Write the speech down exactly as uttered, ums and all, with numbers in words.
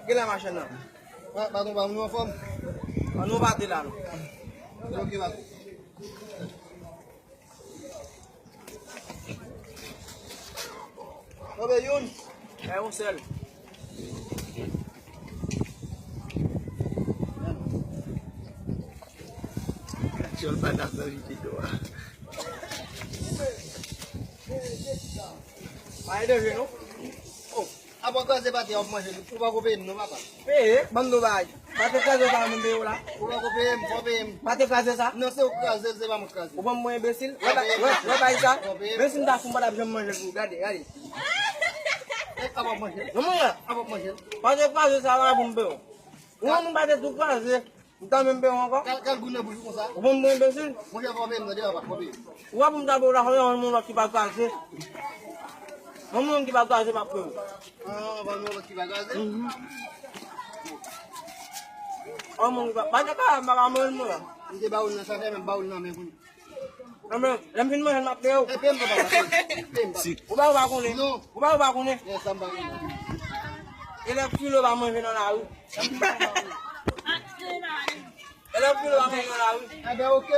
Gen la machann nan. Pa, patwon, pa, nou anfòm? An nou pati la, nou. Ok, patwon. Tonbe youn. Bay yon sèl. Aksyon pa nan sa videyo a. Pa e danje, non? Oh. Apa w kraze pate a w ap manje, ou pako peye m non, papa. Peye, ban m do bagay. Pate kraze sa, mwen peye w la. Ou pako peye m, fò peye m. Pate kraze sa. Non, se ou k kraze l, se pa mwen k kraze l. Ou ban m mwen enbesil? Wè ba-, wè, wè bagay sa. Fò peye m. Men si m ta fou, m pa t ap janm manje l pou ou. Gade, gade. E, apa w ap manje l? Non, mwen. Apa w ap manje l? Pate kraze sa la pou m peye w. Ou wè moun pate tou kraze. M ta menm peye w ankò? Kal, kal gou nan bouch ou konsa? Ou ban m mwen enbesil? Monchè, fò peye m, tande papa, fò peye m. Ou wè pou m ta peye w la, fò yon moun lòt ki pa kraze. Yon moun ki pa kraze, m ap peye w. Ah, pa yon lòt ki pa kraze? Mhm. Yon moun ki pa, pa te ka, m pa ka manje l, mwen. M te ba ou l nan sachè, men m ba ou l nan men pou nou. Non, men, lè m fin manje l, m ap peye w. E, peye m non, papa, peye m. Peye m, papa. Ou pa, ou pa konnen. Non. Ou pa, ou pa konnen. Yes, sa m pa konnen. Elèv filo pa manje nan lari. Elèv filo pa manje nan lari. Enben, ok.